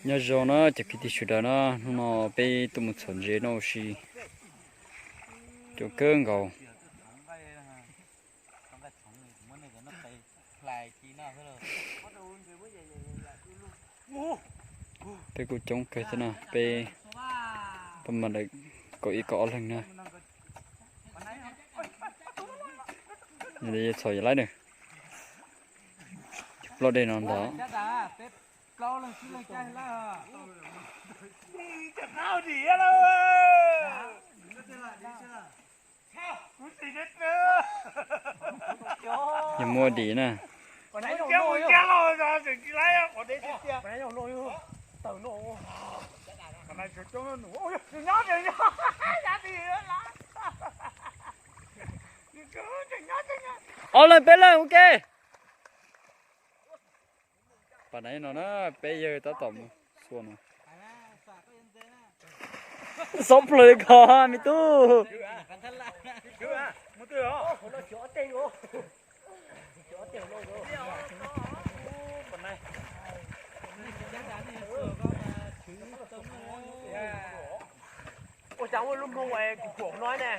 Nyob zoo na cov kwv tij sawv daws na, hnub no peb tuaj mus txhom ntses noj ua si, coob kawg nkaus. Peb kuj coob kawg thiab na, peb pab mas lawm kaum ib kaum ob leeg na. Txhom yam laib na, ploj dej no ntag. Yog muaj dim na. Ob leeg peb leeg ua ke. Pas nai no na, peb yawg tab tom mus xua no. Xob plaws ko me tub. Ua cas muaj lub moo kuv kuam no ne.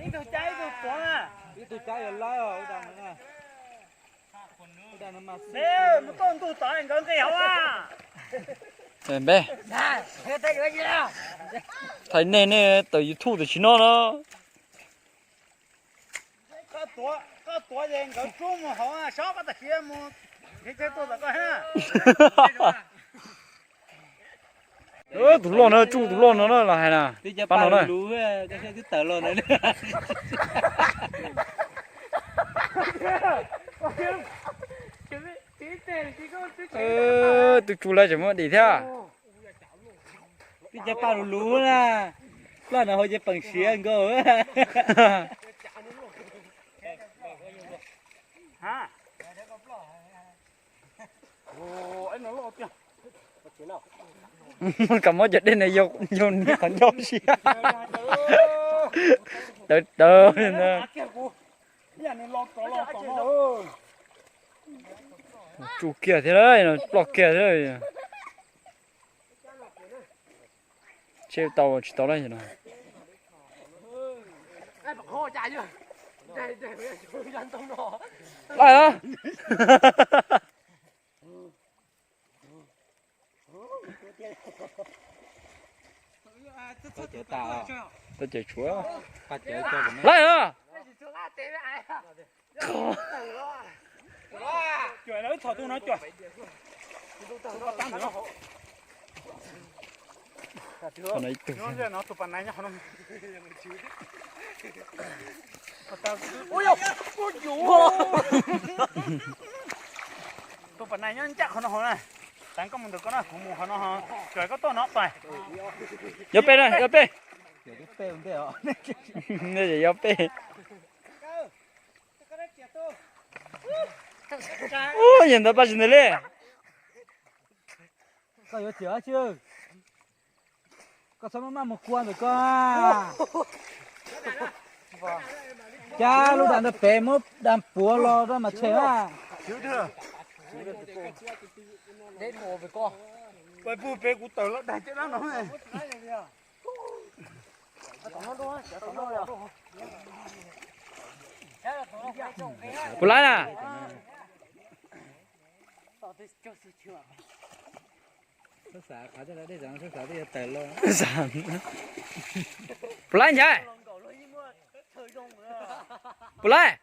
Ib tug cab ib tug tuav na. Ib tug cab yog laib os. Mus tuaj ntuj tod nkawd nqis hauv a. Npe, thaij nej, nej tawm YouTube tam sim no no. Koj tuav ces nkawd rub mus hauv, sob koj tam sim mus nrhiav chaw tuaj tom koj na. Tus loj no, tsuj tus loj no na los hais na. Pab no na. Tus tsuj lawv tseem muaj dim thiab. Twb cov paj lus luv na, ploj no hauv ces peem siav nkaus. Kam muab cov dej no yau niag qhov ncauj siab. Dawv dawv. Tsuj kiag thiab, ploj kiag thiab. Seb tau tsis tau na. Laij na. Tau cawv tshuav. Laij na. Tus pas nais nyob ncaj qhov no hauv na. Tav koj mus ntawm koj na, kuv mus qhov no, koj tuaj no pais. Yog peb na, yog peb. Yog peb. Ub, yog ntawd paj tsis ntawd li. Koj yuav txiav tsi? Koj txhob maj maj mus kua ntawm koj. Cab lub dag ntawd pem muab dag puav los rau mas tshem na. Peb kuv tawm los dag caj dab no. Puas laib na? Puas laib nchai? Puas laib?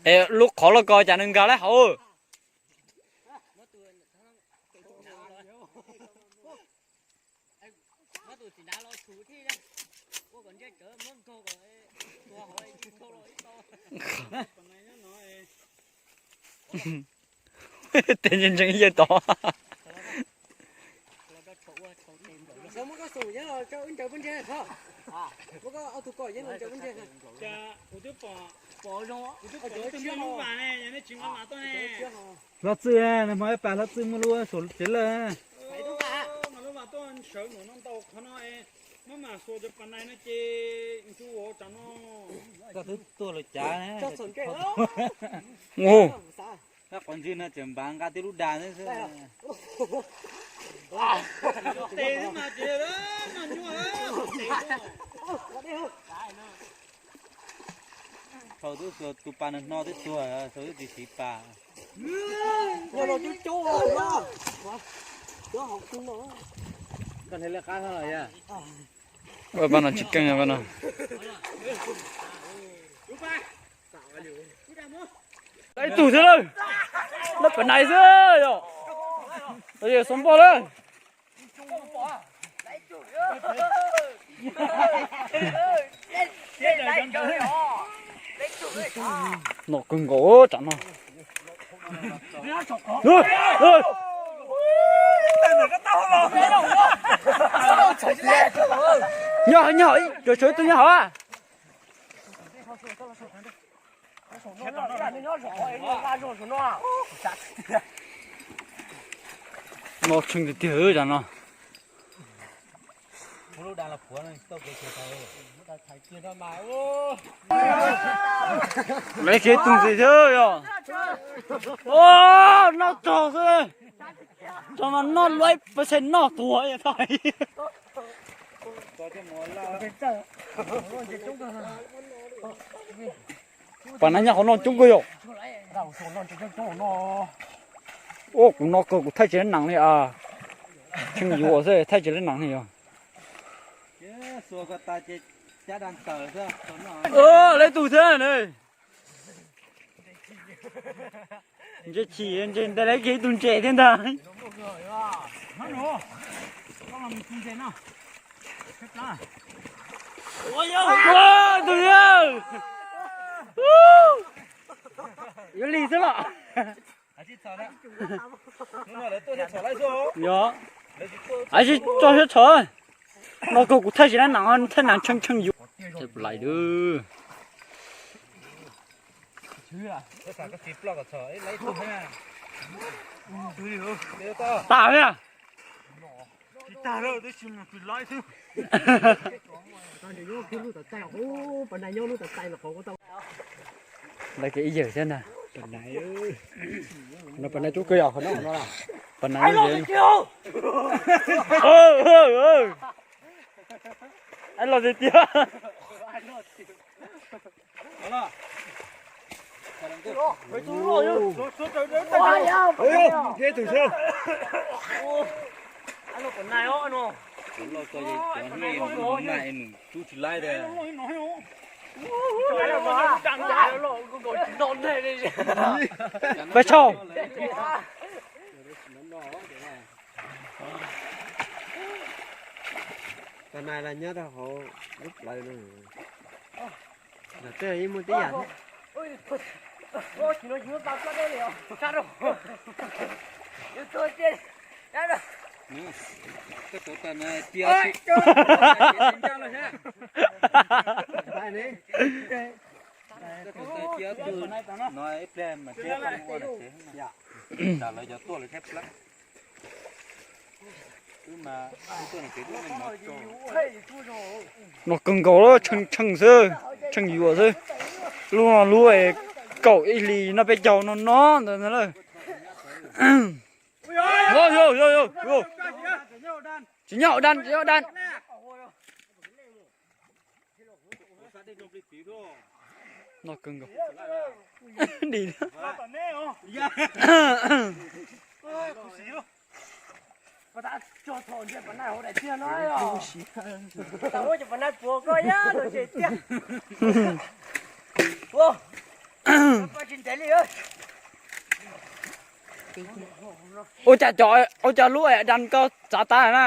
Es lub qhov loj ko cas nws nkag lawm hauv? Tej ntseeg ntseeg yawg tod. Hlob Txwj, nag hmo ib pas Hlob Txwj muaj lub saum tsev lawj. Koj twb tuaj los cav. Tab qhov ntswg no tseem npav nqa tib lub da xwb. Thaum twb xuas tus pas no hno twb tuag, thaum twb tsis siv pas. Ua pab no tsis keej pab no. Ib tug thiab lawm. Lawv pam nais xwb yom. Lawv yog xov npoj lawm. Noj kawg nkaus tsam no. Nyob hov, nyob hov, cov sawv ib tug nyob hov. No tsheej tiag tiag tsam no. Lawv tsev tus ntxiv thiab yog. Noj tsog xwb. Tsam no noj luaj pab xees noj tuag. Pas nais nyob qhov no coob kawg yom. Ua kuv no kawg kuv thaij tsis laib nees li as. Tsheej yuav xwb thaij tsis laib nees li yog. Lawv tus thiab ne. Ntse chim ntse ntawd lawv kiag ib tug ntses thiab ntag. Tus yawg. Yuav lig xwb los. Yog. Ais tsis tso siab txhawj. No kawg kuv thaij tsis laib nees, thaij nees tsheej tsheej yuav. Lais dub. Tas thiab. Lawv kev ib yawg thiab ntag. No pas nais coob kawg yom, qhov no. Pas nais. Los tiag tiag. Pab tshauj. Pas nais los nyob rau hauv lub plawv no. Lawv tej yeej muaj tib yam thiab. No kawg nkaus, tsheej tsheej xwb, tsheej yuav xwb. Lub no lub kaum ib hlis no peb caug no no ntawd lawm. Tsis nyob hauv dan, tsis nyob hauv dan. No kawg nkaus. Dim. Ua cas cov, ua cas lub dan koj txav tas na?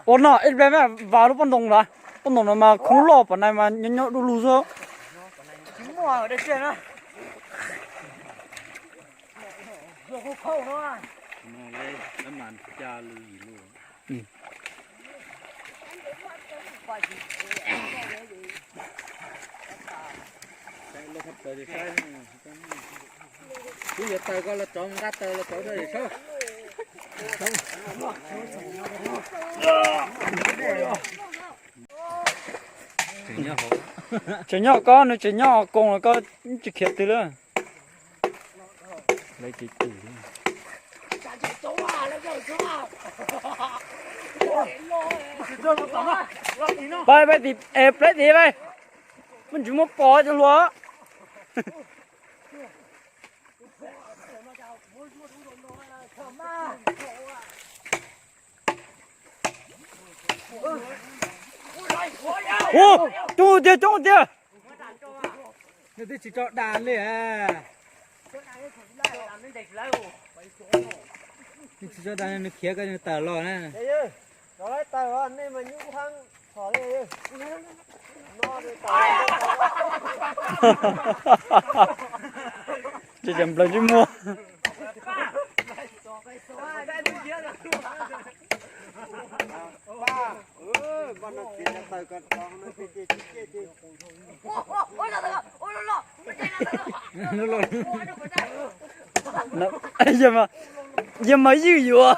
Ua no ib pliag mas vas lub pob ntoo ntawd, pob ntoo no mas khoob loj, pom nais mas nyob nyob du lug xwb. Wb yuav taws koj los rov nqa taws los rov dej saib. Tseem nyob koj, nws tseem nyob koos los koj tsis khiav twg lawm. Pab peb tim, peb tim peb. Muaj ntsis muab pov cov hluas. Ua, coob tiag, coob tiag. Nej twb tsis tso das li. Nej tsis tso das, nws khiav koj tawm los na. Ces cov nplawg ntsej muag. Yog mas ywj yuav.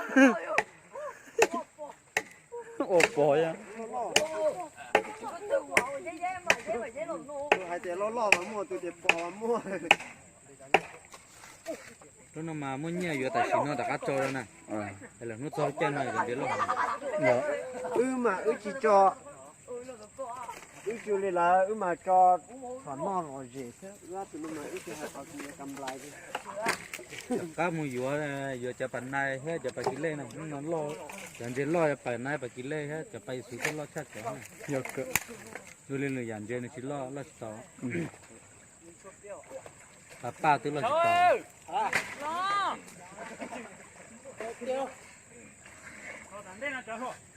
Ua pog. Hais tias loj loj mas muaj, tus tias pog mas muaj. Lub no mas muaj nyiaj yuav tam sim no rov qab tso rau na. Lwm hnub txog caij no ntiav loj. Wb mas wb tsis tso, wb tsis li lawv, wb mas tso txhom noj lom zem xwb, wb tus no mas wb tsis hais qhov kam nplais li. Rov qab mus yuav, yuav cov pas nais thiab cov pas kis lej no, hnub no loj, cov ntses loj cov pas nais pas kis lej thiab cov pas xwb thiaj loj tshaj cov. Yog li lwm yam ntses nws tsis loj, loj tsis tau. Pas paj twb loj tsis tau.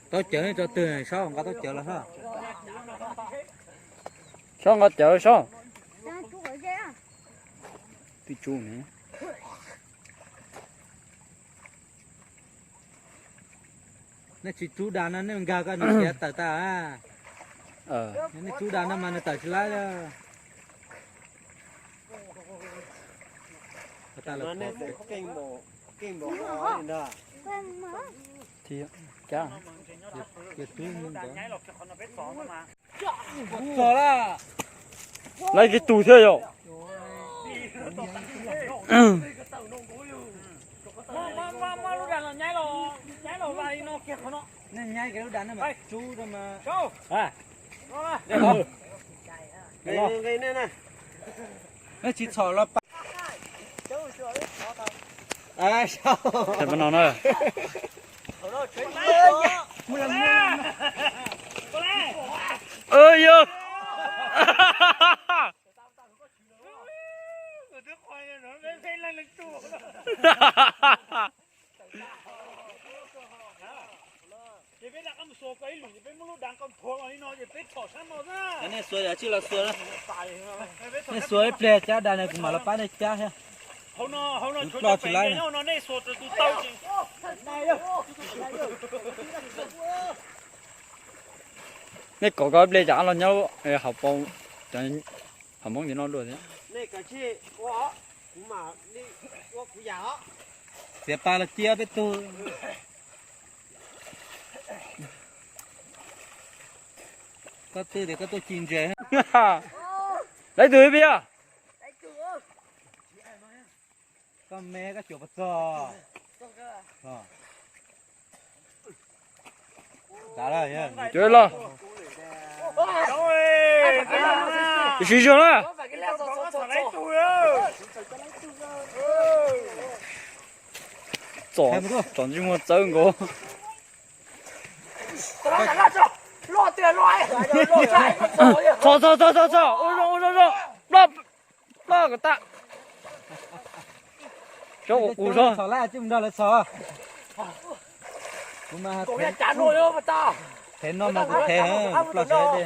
Taub cawv tso twg, Saub nqa taub cawv los Saub. Saub nqa cawv Saub. Twb tsub ne. Nej tsis tsub das no nej nkag koj nws khiav tawm tag. Nej tsub das no mas nws tawm tsis laib li. Lawv ib tug thiab yom. Tsis txhom los pa. No na. Yog. Nej xuas yam tsis los xuas na. Nej xuas ib pliag cab das ne kuv mam los pab nej cab thiab. Kuv ploj tsis laib na. Nej kom koj ib pliag cov av los nyob hauv paus, cov hauv Hmoob ces noj dua thiab. Txiav pas los cia peb tug. Koj twb tias koj tuaj ci ntses. Lawv ib tug ib pliag. Koj me koj cuam puas txog? Cuam los. Siv zog na. Txom, txom ntsej muag txawb nkaus. Txog, txog, txog, txog, txog. Ua zoo, ua zoo. Kom tag. Saub qus qus saub. Txhom lawv txhom. Kuv mas thev no mas kuv thev, kuv ploj saib dej.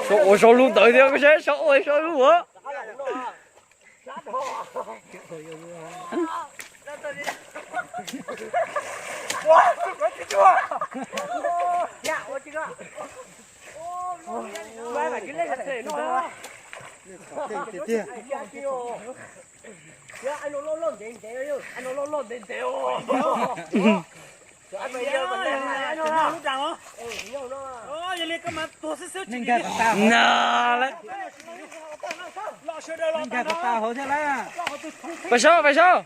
Saub ua saub lub ntawd thiab, koj saib saub ua saub lub as. Pais saub, pais saub.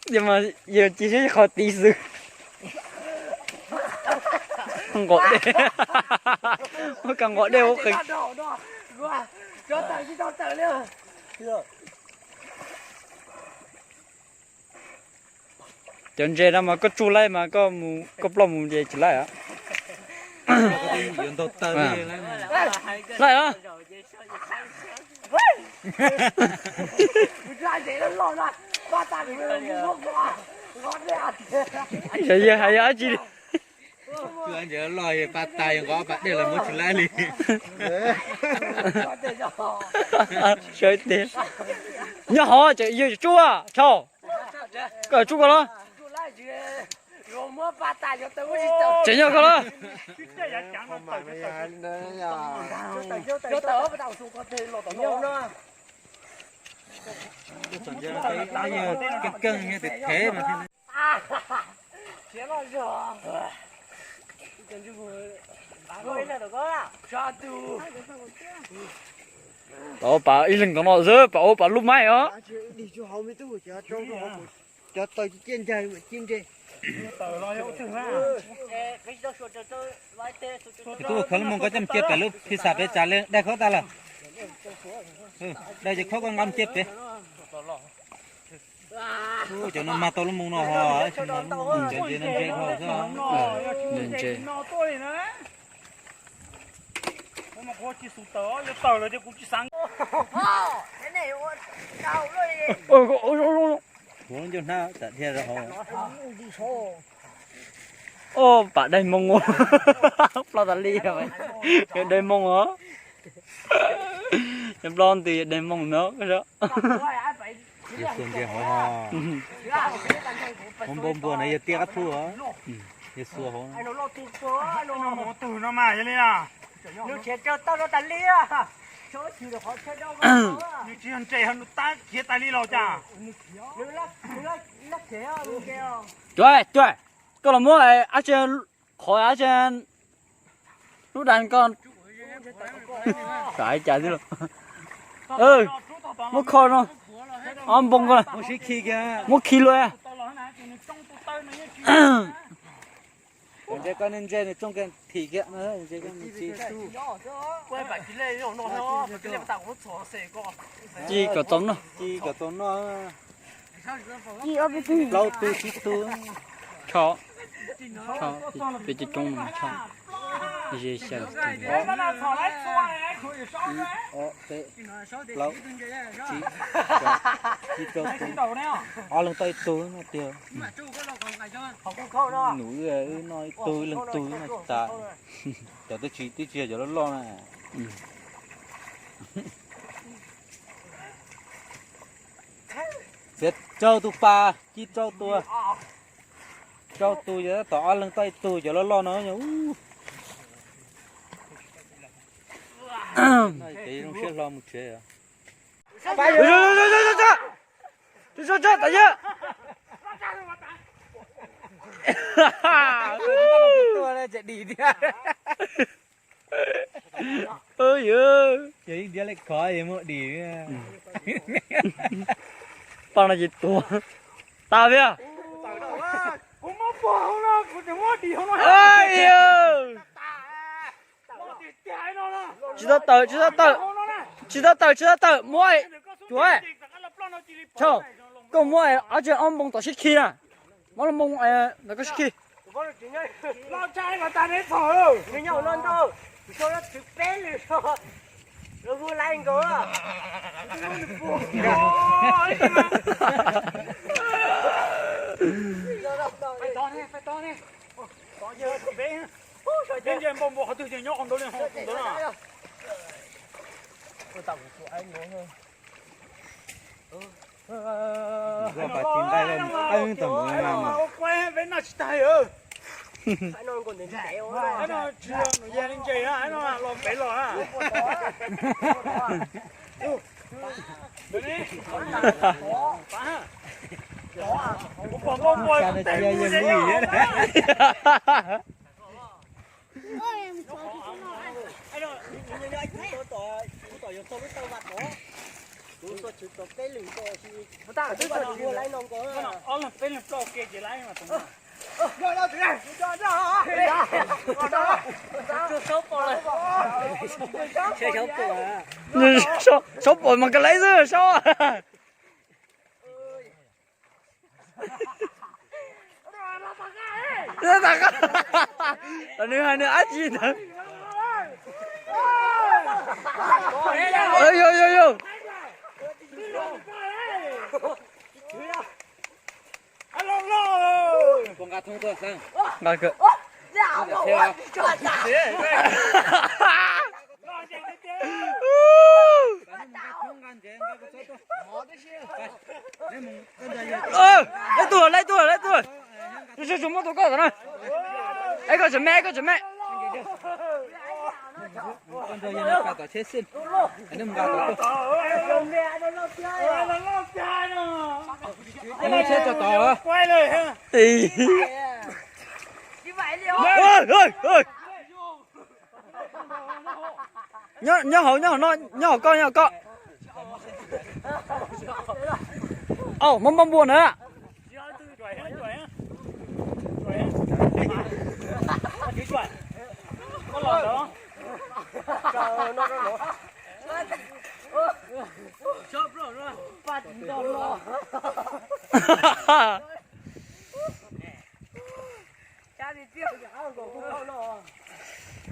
Yog cia seb qhov tid xwb. Nqos dej, muab ka nqos dej ua qeeg. Cov ntses no mas koj tsuj laij mas koj ploj mus ces tsis laij. Laij os. Yog hais yog dab tsi li. Loj pab tas yog nqos pas dej los muab tsis laij li. Sawv tiag. Nyob hov yog tsuj tshau. Koj tsuj koj los. Tseem nyob koj los. Keej keej thev mas. Pab ua pas ib leeg tom no xwb, pab ua pas lub maib os. Cov taws cia ncag cia ntse. Tub khaws lub moo ko coj mus cia pem lub phi xas pem tsam li dai khaub tas lawm. Dai ces khaub koj nqa mus cia pem. Cov no mag tau lub moo no ho, cov ntses no ntse dhau xwb. Ntse. Kuv ncauj hnab tam dhia rau hauv. Ub, pam daig moo, ploj tas li, daig moo os. Nyob Nplog ntws daig moo no. Yog xuas ntses hauv, hauv npau npua na yog tiaj qab thu os. Yog xuas hauv. Tus no mas yog li na. Nws tsis yog ntses, nws tab khiav tas li los cas? Cuab, cuab, koj los muab ab tse, qhov ab tse, lub dais koj. Cas xwb los. Muab kho no, ob npoo ko, muab khi luaj. Ntse koj, ntse nws tsoo kiag thim kiag, ntse koj ntse. Ci kom txaus noj, ci kom txaus noj. Plaub tug tsib tug. Tsho, tsho, peb coob coob no tsho. Ze xyaw tus. Plaub, tsib, tsib rau tus. Ob leeg tau ib tug no tiag. Nus wb noj ib tug, ib leeg tug no tsis tas. Cov twb tsis, twb tsis yog cov loj loj na. Txiav rau tus pas, ci rau tus, rau tus yog tab tom ob leeg tau ib tug cov loj loj no. Ces zoo siab hlo mus tsev. Yog ib diav li khov muaj dim. Paj no ces tuag tas tiag. Tsis tau tawm, tsis tau tawm, tsis tau tawm, tsis tau tawm, muab cuav. Koj muab ob tse ob npoo tom sib khi na. Muab lub npoo ntawd koj sib khi. Los tshaj los tag neb txog, nws nyob no ntau, kuv sau lub tswv peb lwm los, lawv vua laiv nkaus. Peb nce npau npua qhov twg ces nyob qhov ntawd li, qhov ntawd na. Peb noj tsis tag. Tsis yog nws yag li ntses na, no los pem los na. Kuv pom npau npua tes mus ze. Ob leeg peb leeg plaub ke ces laiv mas. Saub pom mas ka laiv xwb saub. Nws hais nws dab tsi ntawd. Yog yog yog. Nqa kawg. Laib tuaj, laib tuaj, laib tuaj. Tsuas tsuas muab tus koj tom na. Ib koj tseem me, ib koj tseem me. Nyob hauv, nyob hauv no, nyob hauv koj, nyob hauv koj. Au, muab npau npua na.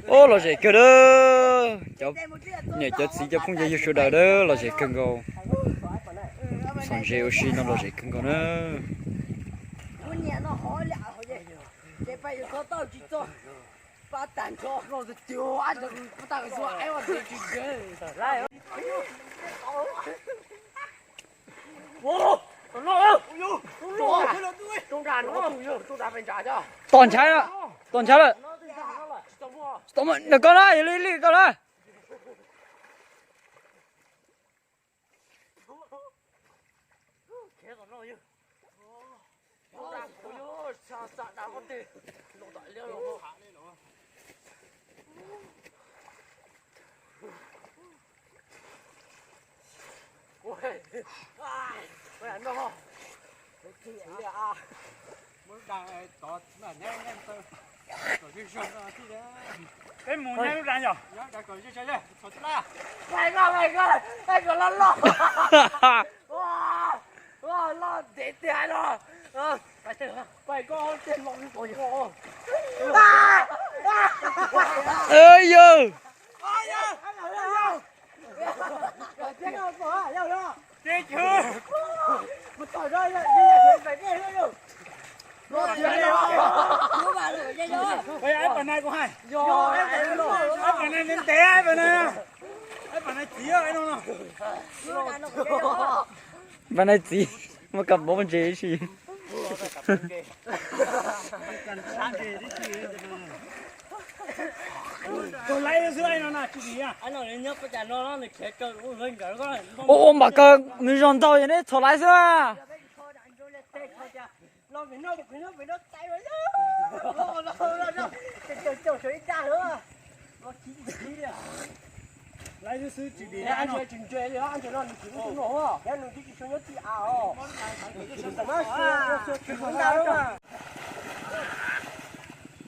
Ub, lom zem kawg dab. Cov niam cov txiv cov phooj ywg sawv daws dab, lom zem kawg nkaus. Txhom ntses ua si no lom zem kawg nkaus na. Tom ntshav lawm, tom ntshav lawm. Nws koj na, yog li li koj na. Peb mus nyob lub dag yog. Yog. Ib pas nai kuv hais, ib pas nai ntev ntev, ib pas nai, ib pas nai txiv no. Ib pas nai txiv, muaj kab npov ntses ib si. Tus laiv xwb no na, tsis dim. Ua npam kawg, nws zog ntau yog neb txhom laiv xwb.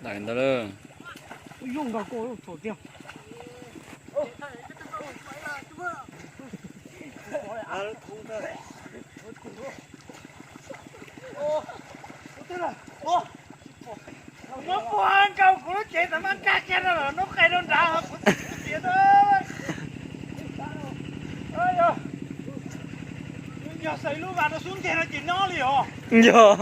Daim ntawd lawm. Muab puag nkaus kuv lub cev txawm mas nkag kiag rau lawm, nub qe rau nrad kuv tias. Yog xaws lub vas rau xub ntiag no ces nyob li os. Yog.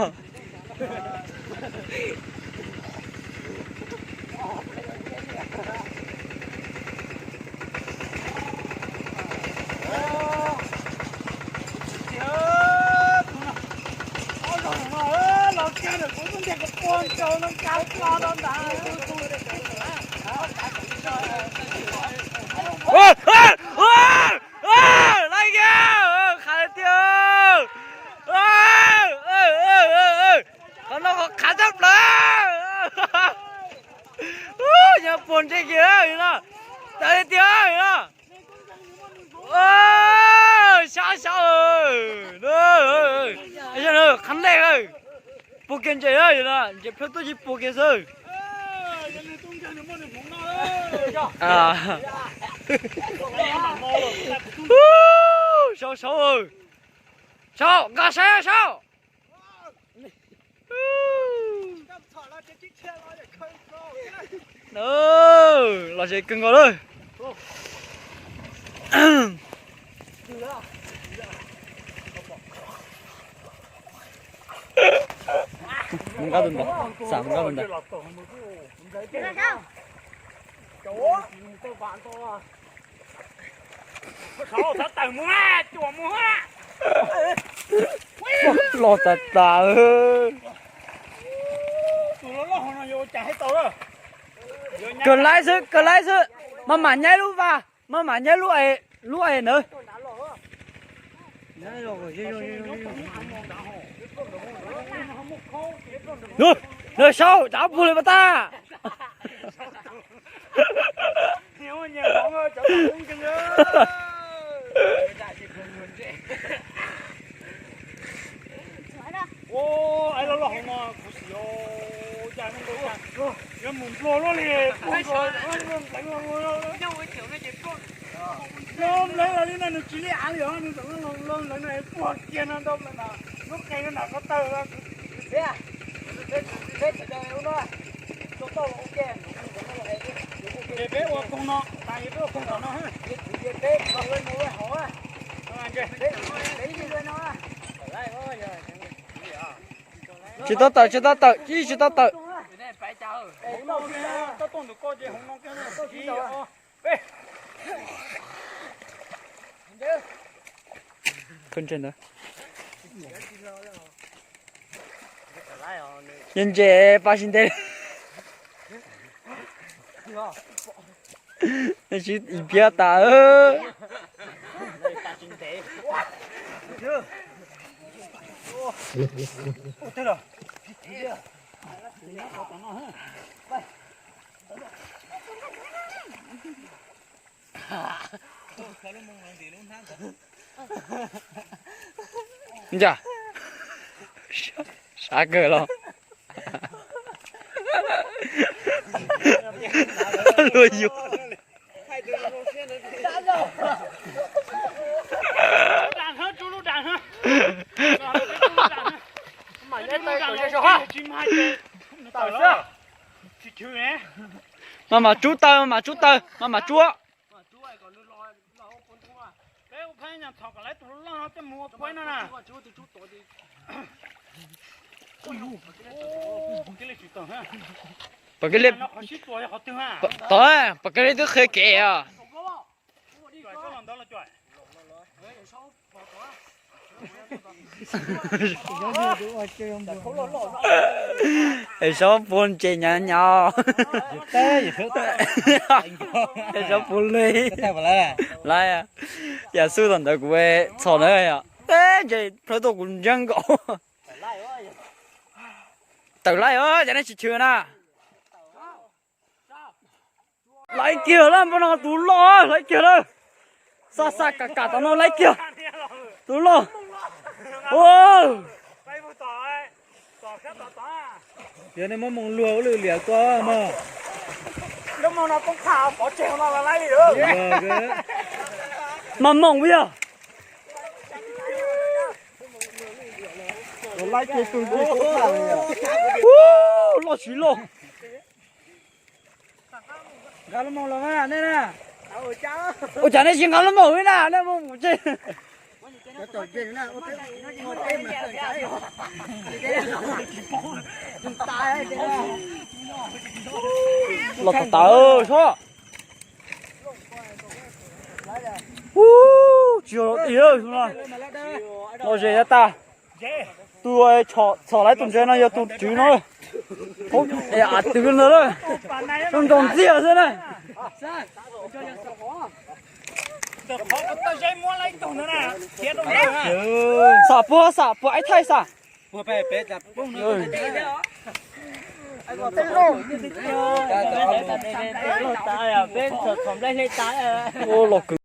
Laiv kiag, qhav tiag. Qhov no qhov qhav tshaj plaws. Nyob puag ntsej kiag no. Tawm li tiag no. Sab sab. Qhab ntej, puag kiag ntses no, ntses plhaub tuaj tsis puag kiag xwb. Saub saub, saub nqa saib saub. Los ze kawg nkaus lawm. Mus nqa tus ntawd, xam mus nqa tus ntawd. Loj tas tas. Kawg laib xwb, kawg laib xwb. Maj mam nyaib lub vas, maj mam nyaib lub, lub es ntawd. Nws saub tsav puag li pas tag. Ua, loj loj hauv no kuv xim os, cas yuav mus nplua luaj li. Loj nplawg los li no nws tsis li av li os, nws txawm loj nplawg no puag kiag no ntau plaws na, lub qe no nram ko taw. Ces peb ua koog no, tas peb ua koog tom no. Tsis tau tawm, tsis tau tawm, ib tsis tau tawm. Ntses ntawd. Yog ntses pas tsis ntev. Sib ib piab tas. Nca, sab kawg los. Luag yuav. Maj mam tsub taw, maj mam tsub taw, maj mam tsub. Pom kev li, tod, pom kev li twb qhia kev os. Es saub puag ntses nyav nyav. Es saub puag li. Laiv, yam xub tom ntawd kuv txhom na yom. Ntses plhaub tuaj kuv ntseeb nkaus. Tawm laij os, cov nej tsis chwv na. Laib kiag lawm, npaj no tus loj laib kiag lawm. Xa xa kam kam tom no laib kiag. Tus loj. Yog nej muab moo luag ua lwj liam tuaj mog. Mas moom yog. Loj tsis loj. Ua cas nej tsis nqa lub maum li na, nej mus mus tsev. Los tawv tawv soj. Ub, tsis yog los ib no. Los ze ya tas. Tus txhom lawv tus ntses no yog tus tswv no. Av twv ntawd lawm. Zoo nkaus ntxiag xwb na. Xam puag, xam puag ib thaij xam. Ua los kwv.